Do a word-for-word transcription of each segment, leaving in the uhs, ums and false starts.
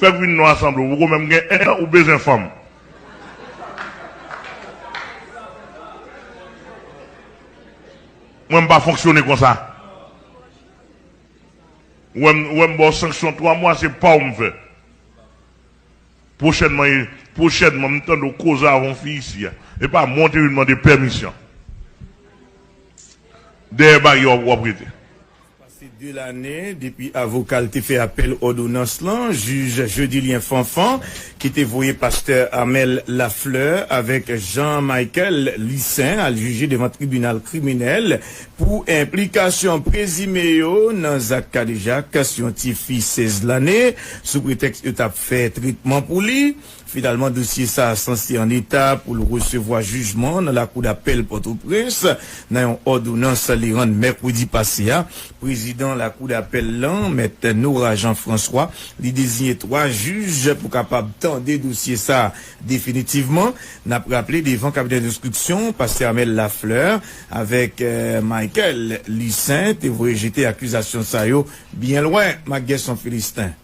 Pèp vin nan asanble, ou poko menm gen en an, ou bezwen fanm. Mwen, m pa fonksyone konsa. Ou wè m, ou wè m ba w sanksyon twa mwa, se pa w m fè. Pwochènman, pwochènman, m tande w koze avè yon fi isi a. E pa mwen w te vin mande pèmisyon. Dèyè baryè w ap, w ap rete. Pase de lane depi avoka l te fè apèl òdonans lan, jij Jodilien Fanfan, ki te voye pastè Amel Lafleur avèk Jean Michael Licin al jije devan tribinal kriminèl pou enplikasyon prezime yo nan zak kadejak sou yon tifi sèz lane, sou pretèks yo t ap fè tretman pou li. Finalman, dosye sa a sanse an eta pou l resevwa jijman nan Lakou Dapèl Pòtoprens nan yon òdonans li rann mèkredi pase a. Prezidan Lakou Dapèl lan, Mèt Nora Jean François, li deziye twa jij pou kapab tande dosye sa a definitivman. N ap raple, devan kabinè denstriksyon, pastè Amel Lafleur avèk, eh, Michael Licin te voye jete akizasyon sa yo byen lwen, Marc Guerson Philistin.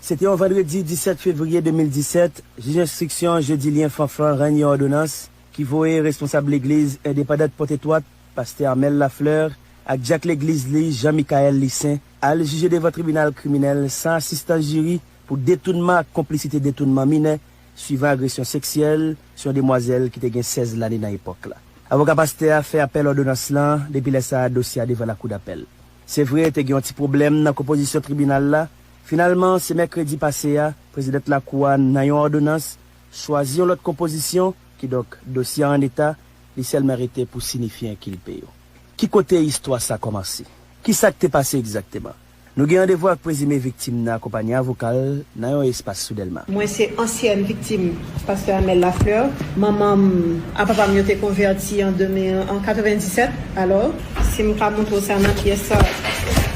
Se te yon vandredi disèt fevriye de mil disèt, jij enstriksyon Jodilien Fanfan rann yon òdonans ki voye responsab legliz endepandant Pòtetwat, pastè Amel Lafleur, ak dyak legliz li, Jean Michael Licin, al jije devan tribinal kriminèl san asistans jiri pou detounman ak konplisite detounman minè, swivan agresyon seksyèl sou yon demwazèl ki te gen sèz lane nan epòk la. Avoka pastè a fè apèl òdonans lan, depi lè sa a dosye a devan lakou dapèl. Se vre, te gen yon ti pwoblèm nan konpozisyon tribinal la. Finalman, se mèkredi pase a, prezidant lakou a, nan yon òdonans, chwazi yon lòt konpozisyon, kidonk, dosye a an eta, li sèlman rete pou sinifye enkilpe yo. Ki kote istwa sa kòmanse? Ki sa k te pase egzakteman? Nou gen randevou ak prezime viktim nan akonpaye avoka l nan yon espas sou Dèlma. Mwen se ansyèn viktim pastè Amel Lafleur. Manman m ak papa m yo te konvèti an de mil, an katrevenndisèt. Alò, si m ka montre w sa nan pyès sa,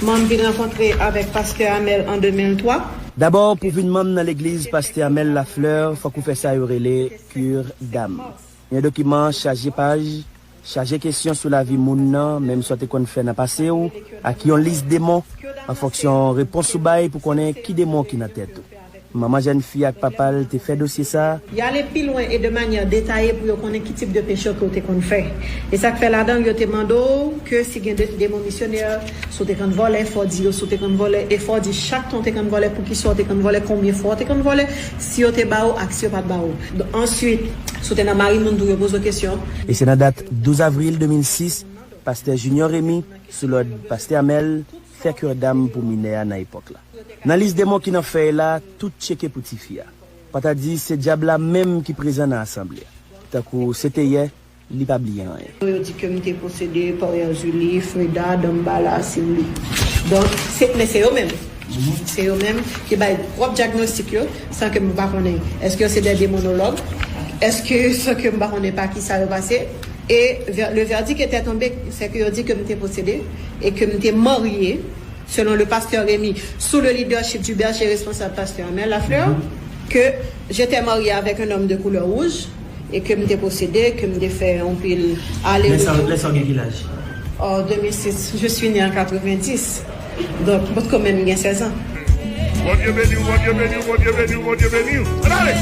mwen m vin rankontre avèk pastè Amel an de mil twa. Dabò, pou vin manm nan legliz pastè Amel Lafleur, fòk ou fè sa yo rele cure d'âme. Yon dokiman chaje paj, chaje kesyon sou lavi moun nan, menm sa w te konn fè nan pase w, ak yon lis demon, an fonksyon repons ou bay pou konnen ki demon ki nan tèt ou. Manman jèn fi ak papa l te fè dosye sa a. Y ale pi lwen e de manyè detaye pou yo konnen ki tip de peche ke w te konn fè. E sa k fè ladan l, yo te mande w ke si gen de, demon misyonè, si w te konn vòlè, fò w di yo si w te konn vòlè, e fò w di chak tan w te konn vòlè, poukisa w te konn vòlè, konbyen fwa w te konn vòlè, si yo te ba w ak si yo pa t ba w. Answit, si w te nan mari moun tou, yo poze w kesyon. E se nan dat douz avril de mil sis, pastè Junior Remy, sou lòd pastè Amel, fè cure d'âme pou minè a nan epòk la. Nan lis demon ki nan fèy la, tout tcheke pou tifi a. Pa ta di se dyab la menm ki prezan nan asanble a. Tankou se te yè, li pa bliye anyen. Yo di ke m te posede, Pariazuli, Freda, Danmbala, Simbi. Donk, se, men se yo menm. Se yo menm ki bay pwòp dyagnostik yo, san ke m pa konnen. Èske yo se de demonològ? Èske, san ke m pa konnen pa ki sa yo pase? E vè-, le verdict était tombé, c'est que yo di ke m te posede e ke m te marye, selon le pasteur Rémy, sous le leadership du berger responsable pasteur Amel Lafleur, que j'étais mariée avec un homme de couleur rouge et que m te posede, ke m te fè yon pil ale retou. Lè sa, lè sa w gen ki laj? En deux mille six, je suis née en quatre-vingt-dix. Donk, mwen kanmenm gen sèz an. Bondye beni w, Bondye beni w, Bondye beni w, Bondye beni w. Ann ale!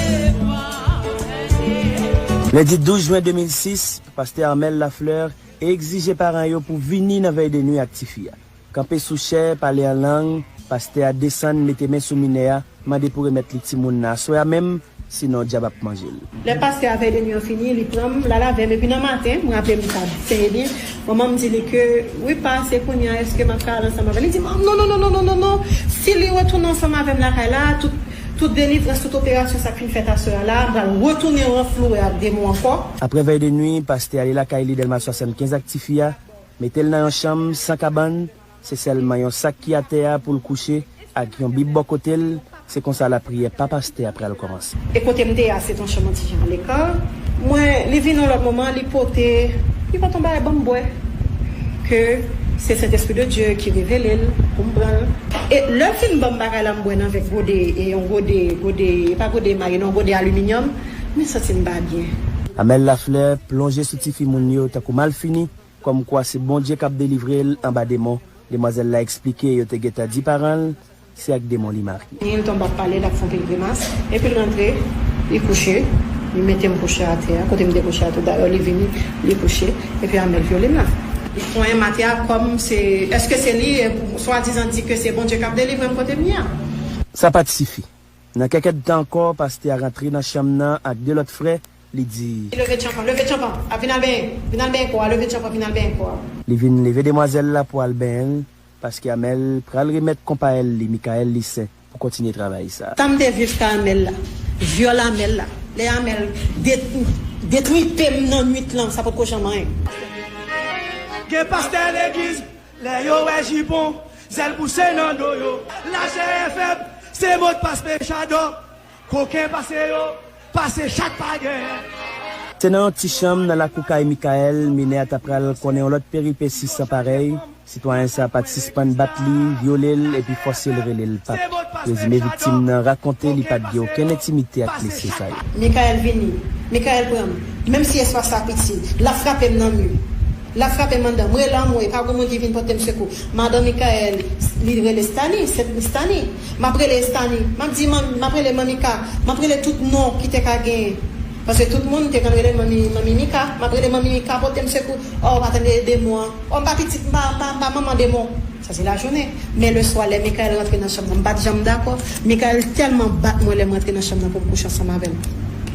Lendi douz jen de mil sis, pastè Amel Lafleur egzije paran yo pou vini nan vèy de nwi ak tifi a. Kanpe sou chè, pale an lang, pastè a desann, mete men sou minè a, mande pou remèt li timoun nan aswè a menm, sinon dyab ap manje l. Lè pastè a vèy de nwi an fini, li pran m, l al avè m, epi nan maten, m raple m sa trè byen, manman m di li ke, wi pa, se kounye a, èske m ap ka al ansanm avè l? Li di, non, non, non, non, si li retounen ansanm avè m lakay la, tout, tout delivrans, tout operasyon sa k fin fèt aswè a la, m pral retounen ranflouwe ak demon ankò. Apre vèy de nwi, pastè ale lakay li Dèlma swasannkenz ak tifi a, mete l nan yon chanm san kabann, se sèlman yon sak ki atè a pou l kouche ak yon bib bò kote l, se konsa lapriyè pa pastè a pral kòmanse. E kote m te ye a, se t yon chanm yon ti jan aleka. Mwen, li vin yon lòt moman, li pote, li pote yon bagay ban m bwè. Ke se Sentespri de Dye ki revele l pou m pran l. E lè l fin ban m bagay la, m bwè nan vè gode, e yon gode, gode, e pa gode maye, non, gode aliminyòm, mwen santi m pa byen. Amel Lafleur plonje sou tifi moun yo tankou malfini, kòmkwa se Bondye k ap delivre l anba demon. Demwazèl la eksplike yo te gentan di paran l, se ak demon li marye. Li tonbe ap pale, l ap fè yon pil grimas, epi l rantre, li kouche, li mete m kouche atè a, kote m te kouche a tou dayè, li vini, li kouche, epi Amèl vyole m la. Li konyen m atè a kòm se, èske se li, swadizan di ke se Bondye k ap delivre m kote m ye a? Sa pa t sifi. Nan kèk èdtan ankò, pastè a rantre nan chanm nan ak de lòt frè, li di, Leve tchanpan, leve tchanpan, a vin al benyen, vin al benyen kò a, leve tchanpan, vin al benyen kò a. Li vin leve demwazèl la pou al benyen l, paske Amèl pral remèt konpayèl li, Mikayèl Lisen, pou kontinye travay sa. Tan m te viv kay Amèl la, vyòl Amèl la, lè Amèl det-, detwipe m nan nwit lan, sa potko janm anyen. Gen pastè legliz, lè yo wè jipon, zèl pouse nan do yo. Lachè e fèb, se modpas pechadò. Koken pase yo, pase chat pa genyen. Se nan yon ti chanm nan lakou kay Mikayèl, minè a ta pral konnen yon lòt peripesi san parèy. Sitwayen sa a pa t sispann bat li, vyole l, epi fòse l rele l pap. Prezime viktim nan rakonte li pa t gen okenn entimite ak mesye sa yo. Mikayèl vini, Mikayèl pran m, menm si espas la piti, l ap frape m nan mi. L ap frape m anndan. M rele anmwe, pa gen moun ki vin pote m sekou. Madan Mikayèl, li rele Stani, se Stani. M ap rele Stani. M ap di, man, m ap rele Manmika. M ap rele tout non ki te ka genyen. Paske tout moun te konn rele m Manmi, Manmi Mika. M ap rele Manmi Mika, pote m sekou. O, pa tande demon an. O, m pa pitit, m pa, m pa, m pa manman demon. Sa se lajounen. Men leswa, lè Mikayèl rantre nan chanm nan, m pa t janm dakò. Mikayèl tèlman bat mwen lè m rantre nan chanm nan pou m kouche ansanm avè l.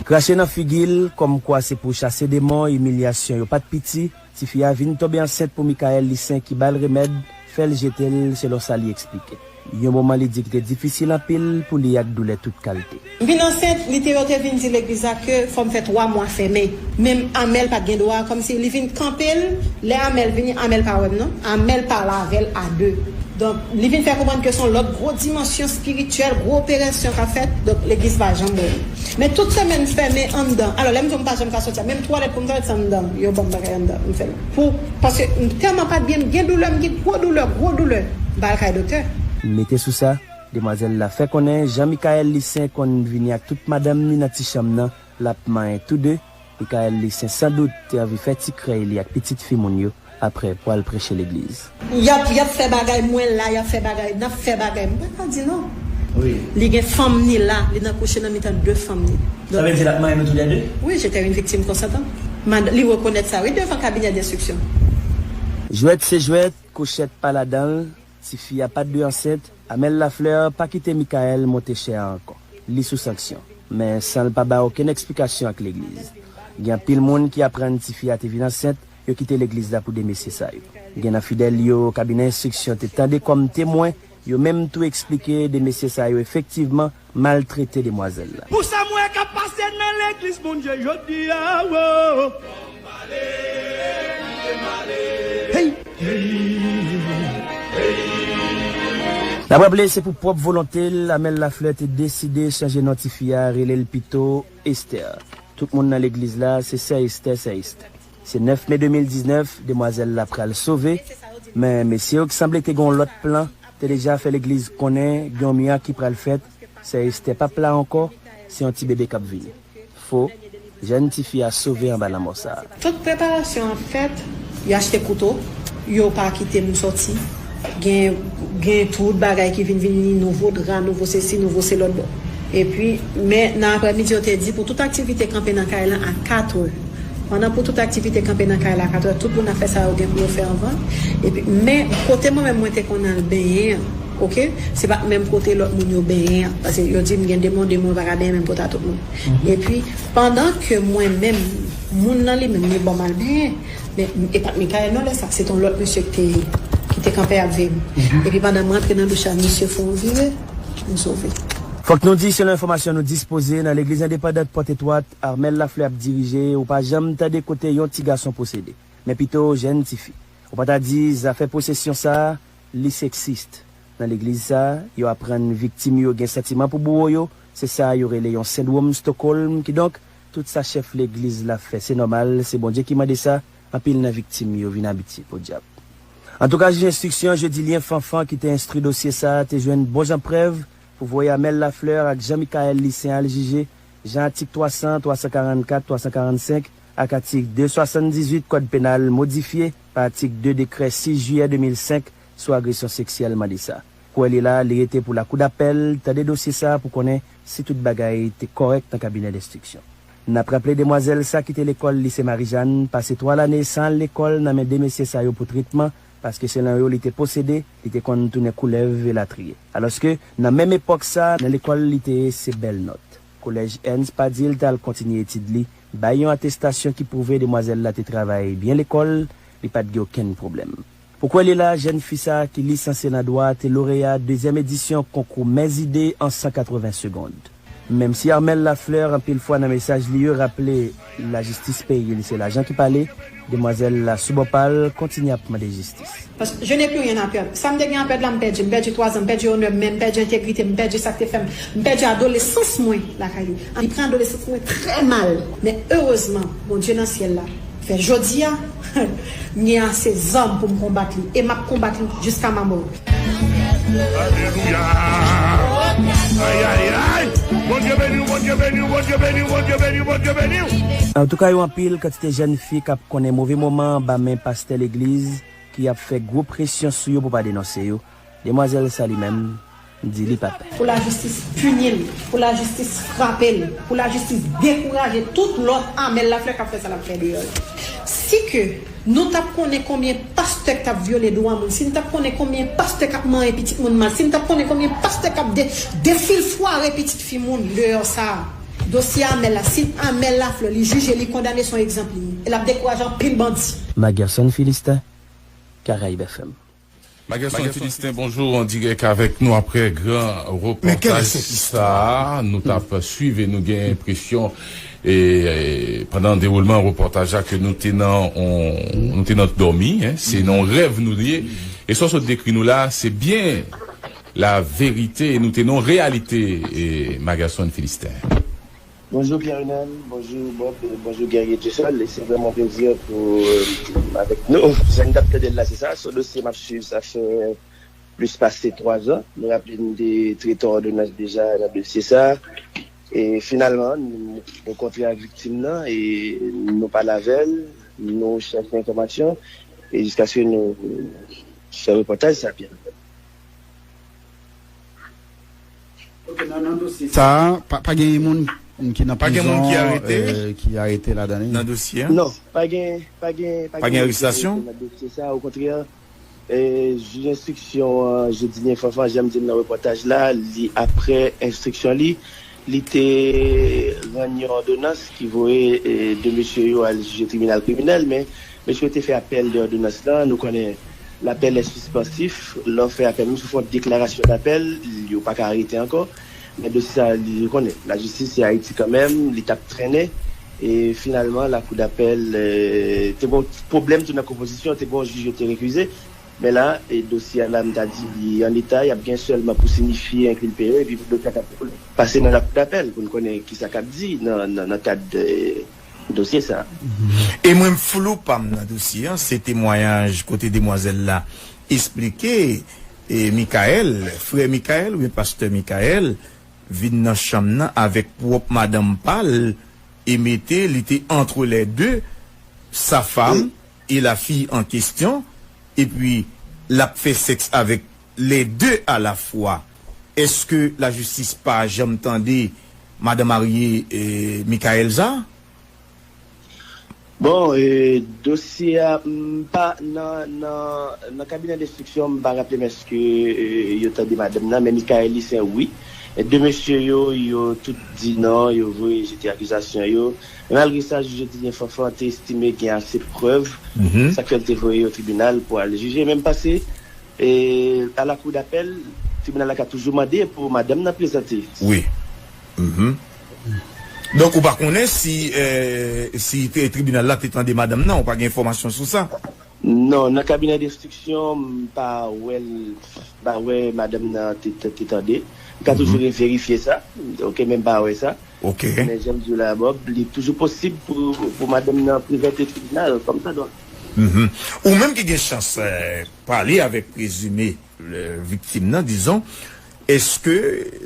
Krache nan figi l, kòmkwa se pou chase demon, imilyasyon yo pa t piti. Tifi a vin tonbe ansent pou Mikayèl Lisen ki ba l remèd, fè l jete l, selon sa li eksplike. Yon moman li di ki te difisil anpil pou li ak doulè tout kalte. M vin ansent, li te, yo te vin di legliz la ke fò m fè twa mwa fèmen. Men Amèl pa t gen dwa, kòmsi li vin kanpe l, lè Amèl vini, Amèl pa wè m non, Amèl pale avè l a de. Donk, li vin fè konprann ke se yon lòt gwo dimansyon espirityèl, gwo operasyon k ap fèt, donk legliz pa janm ouvri. Men tout semèn fèmen anndan. Alò, lè m di w m pa janm ka soti a, menm twalèt pou m twalèt se anndan, yo ban m bagay anndan, m fè l. Pou, paske m tèlman pa t byen, m gen doulè, m gen gwo doulè, gwo doulè. M pa al kay doktè. Mete sou sa, demwazèl la fè konnen jan Mikayèl Lisen konn vini ak tout madanm ni nan ti chanm nan, l ap manyen tou de. Mikayèl Lisen sandout te anvi fè ti krèy li ak pitit fi moun yo, aprè pou al preche legliz. Y ap, y ap fè bagay, mwen la, y ap fè bagay, n ap fè bagay. M pa ka di non. Wi. Li gen fanm ni la, li nan kouche nan mitan de fanm ni. Sa vle di l ap manyen nou toulède? Wi, j'étais une victime consentante. Mad-, li rekonèt sa, wi, devan kabinè denstriksyon. Jwèt se jwèt, kouchèt pa ladan l, tifi a pa t dwe ansent, Amel Lafleur pa kite Mickaël monte chè a ankò. Li sou sanksyon. Men san l pa bay okenn eksplikasyon ak legliz. Gen anpil moun ki aprann tifi a te vin ansent, yo kite legliz la pou de mesye sa yo. Gen nan fidèl yo, kabinè enstriksyon te tande kòm temwen, yo menm tou eksplike de mesye sa yo efektivman maltrete demwazèl la. Pou sa m wè k ap pase nan legliz Bondye jodi a, wo. Hey! N ap raple, se pou pwòp volonte l, Amel Lafleur te deside chanje non tifi a, rele l pito Esther. Tout moun nan legliz la, se sè Esther, sè Esther. Se nèf me de mil diznèf, demwazèl la pral sove, men mesye yo ki sanble te gen yon lòt plan, te deja fè legliz konnen gen yon mirak ki pral fèt, sè Esther p ap la ankò, se yon ti bebe k ap vini. Fo, jèn tifi a sove anba lanmò sa a. Tout preparasyon ap fèt, yo achte kouto, yo pa kite m sòti. Gen, gen tout bagay ki vin vini, nouvo dra, nouvo sesi, nouvo se lòt bò. Epi, men nan aprèmidi, yo te di pou tout aktivite kanpe nan kay lan a katrè. Pandan pou tout aktivite kanpe nan kay la a katrè, tout moun ap fè sa yo gen pou yo fè anvan. Epi, men kote mwen menm mwen te konn al benyen an, oke? Se pa menm kote lòt moun yo benyen an. Paske yo di m gen demon, demon pa ka benyen menm kote a tout moun. Epi, pandan ke mwen menm, moun nan li menm, li ban m al benyen. Men, e pa t Mickaël non, lè sa, se t yon lòt mesye ki te, ki te kanpe ap veye m. Epi pandan m rantre nan douch la, misye fè yon vire, m sove. Fòk nou di, selon enfòmasyon nou dispoze, nan legliz endepandant Pòt Etwat, Amel Lafleur ap dirije, ou pa janm tande kote yon ti gason posede. Men pito, jèn tifi. Ou pa ta di, zafè posesyon sa a, li seksist. Nan legliz sa a, yo aprann viktim yo gen santiman pou bouwo yo, se sa yo rele yon sendwòm Stockholm, kidonk, tout sa chèf legliz la fè, se nòmal, se Bondye ki mande sa, anpil nan viktim yo vin abitye, podyab. Antouka, jij enstriksyon Jodilien Fanfan ki te enstwi dosye sa a te jwenn bon jan prèv pou voye Amel Lafleur ak Jean Mickaël Licen al jije, jan atik twa san, twa san karannkat, twa san karannsenk ak atik de swasanndizuit Kòd Penal modifye pa atik de dekrè sis jiyè de mil senk sou agresyon seksyèl mande sa. Pou wè li la, li rete pou lakou dapèl tande dosye sa a pou konnen si tout bagay te kòrèk nan kabinè denstriksyon. N ap raple demwazèl sa kite lekòl Lise Marijàn, pase twa lane san al lekòl nan men de mesye sa yo pou tretman, paske selon yo li te posede, li te konn tounen koulèv elatriye. Alòske, nan menm epòk sa, nan lekòl li te ye se bèl nòt. Kolèj Ernst Padil t al kontinye etid li, bay yon atestasyon ki pwouve demwazèl la te travay byen lekòl, li pa t gen okenn pwoblèm. Pou kwè li la, jèn fi sa a ki lisanse nan dwa te loreya dezyèm edisyon konkou Mèzide an san katreven segond. Menm si Armel Lafleur anpil fwa nan mesaj li yo raple lajistis peyi l se lajan ki pale, demwazèl la sou bò pa l kontinye ap mande jistis. Paske je n'ai plus rien à perdre. Sa m te gen a pèd la, m pèdi. M pèdi twa zan, m pèdi onè m, men m pèdi entegrite m, m pèdi sa k te fè m, m pèdi adolesans mwen lakay li. Li pran adolesans mwen trè mal. Men erezman, Bondye nan syèl la fè jodi a, m gen ase zam pou m konbat li. E m ap konbat li jiska ma mò. Alelouya! Ay, ay, ay! Bondye beni w, Bondye beni w, Bondye beni w, Bondye beni w, Bondye beni w! Antouka, yo anpil kantite jèn fi k ap konnen move moman anba men pastè legliz ki ap fè gwo presyon sou yo pou pa denonse yo. Demwazèl sa li menm, di li pa pè. Pou lajistis pini l, pou lajistis frape l, pou lajistis dekouraje tout lòt Armel Lafleur k ap fè sa l ap fè deyò yo. Si ke nou t ap konnen konbyen pastè k t ap vyole dwa moun, si n t ap konnen konbyen pastè k ap manyen pitit moun mal, si n t ap konnen konbyen pastè k ap de, defilfware pitit fi moun deyò sa a, dosye Armel la, si Armel Lafleur li jije, li kondane, se yon egzanp li ye. E l ap dekouraje anpil bandi. Magerson Philistin, Caraïbes F M. Magerson Philistin, bonjou, an dirèk avèk nou aprè gran repòtaj sa a. Nou t ap swiv e nou gen enpresyon, e, e, pandan dewoulman repòtaj la, ke nou te nan, on, nou te nan dòmi, en, se nan yon rèv nou ye. E sa w sot dekri nou la, se byen la verite, e nou te nan yon reyalite, e, Magerson Philistin. Bonjou Pierre Renel, bonjou Bob, e bonjou Guerrier Dieuseul. E se vrèman yon plezi pou, euh, avèk nou. Jan n t ap tande l la, se sa. Se yon dosye m ap swiv, sa fè plis pase twa zan. Nou raple n te trete yon òdonans deja nan dosye sa. E finalman, nou rankontre ak viktim nan e nou pale avè l, nou chèche enfòmasyon e jiskaske nou fè repòtaj sa, Pierre. Sa a, pa, pa gen moun ki nan prizon, euh, ki arete ladan li? Nan dosye a? Non, pa gen, pa gen, pa gen arestasyon nan dosye sa. Okontrè, e, jij enstriksyon an, Jodinien Fanfan, jan m di l nan repòtaj la, li, aprè enstriksyon li, li te rann yon òdonans ki voye, e, de mesye yo al jije tribinal kriminèl, men mesye yo te fè apèl de òdonans lan. Nou konnen lapèl est suspensif. Lè w fè apèl, menm si w fè yon deklarasyon dapèl, yo pa ka arete ankò. Men dosye sa, li, ou konnen, lajistis se Ayiti kanmenm, li t ap trennen. E finalman, lakou dapèl, e, te gen yon pwoblèm tou nan konpozisyon, te gen yon jij yo te rekize. Men la, e, dosye a la, m ta di, li an eta, y ap gen sèlman pou sinifye enkilpe yo, epi pou dosye a ka pase nan lakou dapèl, pou n konnen kisa k ap di nan, nan, nan kad, e, dosye sa a. E mwen, flou pa m nan dosye an, se temwayaj kote demwazèl la esplike, e, Michael, frè Michael oubyen pastè Michael, vin nan chanm nan avèk pwòp madanm pa l e mete, li te entre les deux, sa femme et la fille en question, epi l ap fè sèks avèk les deux à la fois. Èske lajistis pa janm tande madan marye, e, Michael sa? Bon, e, dosye a, m pa nan, nan, nan kabinè denstriksyon, m pa raple m èske, e, yo tande madanm nan, men Michael li se wi. E de mesye yo, yo tout di non, yo voye jete akizasyon yo. Men malgre sa, jij Jodinien Fanfan te estime gen ase prèv, sa k fè l te voye yo tribinal pou al jije. Men m panse, e, a lakou dapèl, tribinal la ka toujou mande pou madanm nan prezante. Wi. Mhm. Donk, ou pa konnen si, e, si te, tribinal la te tande madanm nan, ou pa gen enfòmasyon sou sa? Non, nan kabinè denstriksyon, m pa wè l, m pa wè madanm nan te, te, te tande. M ka toujou reverifye sa. Ok, men m pa wè sa. Ok. Men jan m di w la, Bob, li toujou posib pou, pou madanm nan prezante tribinal kòm sa dwa. Mhm. Ou menm ki gen chans, e, pale avèk prezime, e, viktim nan, dizon, èske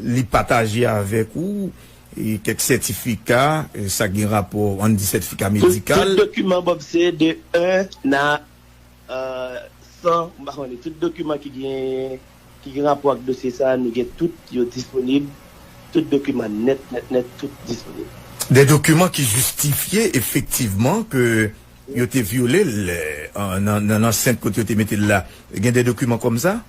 li pataje avèk ou, e, kèk sètifika, e, sa gen rapò, ann di sètifika medikal? Tout, tout dokiman, Bob, se de un à, e, san, m pa konnen, tout dokiman ki gen ki gen rapò ak dosye sa a, nou gen tout yo disponib, tout dokiman nèt, nèt, nèt, tout disponib. De dokiman ki jistifye efektivman ke yo te vyole l, eh, an, nan, nan ansent kote yo te mete l la. Gen de dokiman kòm sa?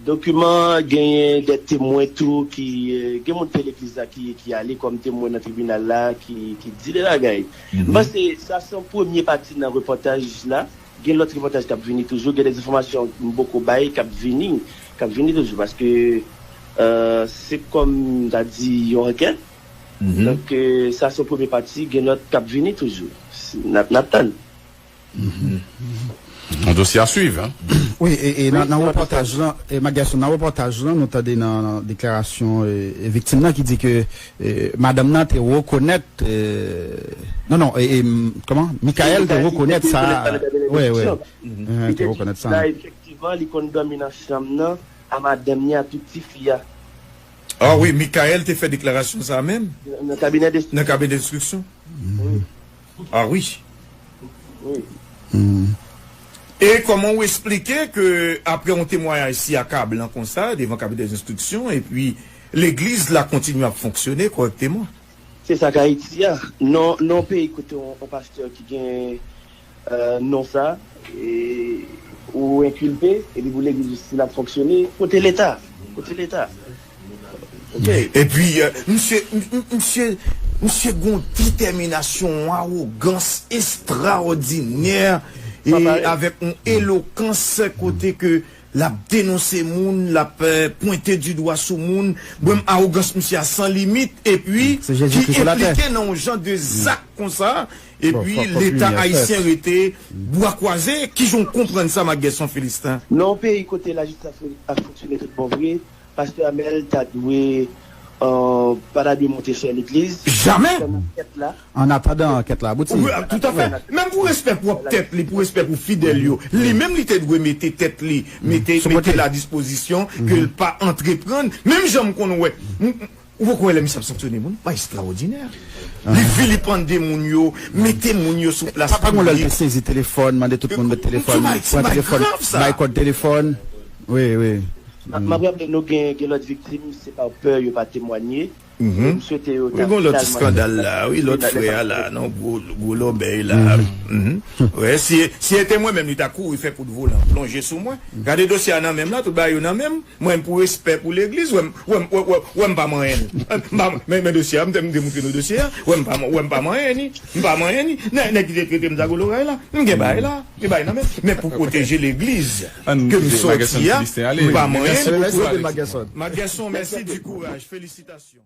Dokiman, genyen de temwen tou ki, eh, gen moun te legliz la ki, ki ale kòm temwen nan tribinal la, ki, ki di de bagay. M panse sa se yon premye pati nan repòtaj la. Gen lòt repòtaj k ap vini toujou, gen de enfòmasyon m poko bay k ap vini, k ap vini toujou, paske, eh, se kòm m ta di yon ankèt. Donk, eh, sa se yon premye pati, gen lòt k ap vini toujou. Si, n ap, n ap tann. Un dossier à suivre, hein? Wi, e, e nan, nan repòtaj lan, e, Magerson, nan repòtaj lan, nou tande nan, nan deklarasyon e, e viktim nan ki di ke e, madanm nan te rekonèt, e, non, non, e, e, m- kòman? Mikael te rekonèt sa. Wi, wi. Te rekonèt sa. Efektivman, li konn dòmi nan chanm nan a madanm ni a tout tifi a. Ah wi, Mikael te fè deklarasyon sa menm? Nan kabinè de Nan kabinè enstriksyon? Ah wi. E kòman ou eksplike ke apre yon temwayaj si akablan konsa devan kabinè enstriksyon epi legliz la kontinye ap fonksyone kòrèkteman? Se sa k Ayiti a. Non, non peyi kote yon, yon pastè ki gen eh, non sa, e, ou enkilpe, epi pou legliz ou si l ap fonksyone, kote Leta? Kote Leta? Ok. Epi, eh, misye, m- m- misye, misye gon detèminasyon, yon awogans estraòdinè, e avèk yon elokans kote ke l ap denonse moun, l ap eh, pwente di dwa sou moun. Bon, awogans misye a san limit, epi Se Jezi ki Kris sou latè. enplike nan yon jan de zak konsa, epi Bon, fòk- fòk Leta limyè ayisyen fèt. rete bwa kwaze. Kijan w konprann sa, Magerson Philistin? Nan yon peyi kote lajistis ap fon- ap fonksyone tout bon vre, pastè Amel ta dwe, eh, pa ta dwe monte chè legliz. Jamè! Nan kèt la. An atandan ankèt la abouti. Wi, tout à fait. Menm pou respè pwòp tèt li, pou respè pou fidèl yo, li menm li te dwe mete tèt li, mete, Sou mete kote. l a dispozisyon ke l pa antreprann. Menm jan m konn wè. M- m- Ou poko wè lè misye ap sanksyone moun? Pa estraòdinè. Li vilipande moun yo, mete moun yo sou plas Papa mwen lè l te piblik. Sezi telefòn, mande tout moun met telefòn, Se pa- se pran pa telefòn, grav, sa. bay kòd telefòn. Wi, wi. M ap raple nou gen, gen lòt viktim, se pa pè yo pa temwanye. M swete yo Wi, gon lòt eskandal la, wi, lòt frè a la, non, gwo, gwo lòbèy la. Mhm. Wè, si, si e te mwen menm, li ta kouri fè kout volan, plonje sou mwen. Gade dosye a nan men m la, tout bagay yo nan men m. Mwen, pou respè pou legliz, wè m, wè m, wè, wè, wè m pa manyen l. M pa- Men, men dosye a, m te, m te montre nou dosye a. Wè m pa, wè m pa manyen ni. M pa manyen ni. Nèg, nèg ki te trete m sa gwo loray la. M gen bagay la. Gen bagay nan men. Men pou pwoteje legliz ke m sòti a, m pa manyen ni. Magerson, mèsi di kouraj. Felisitasyon.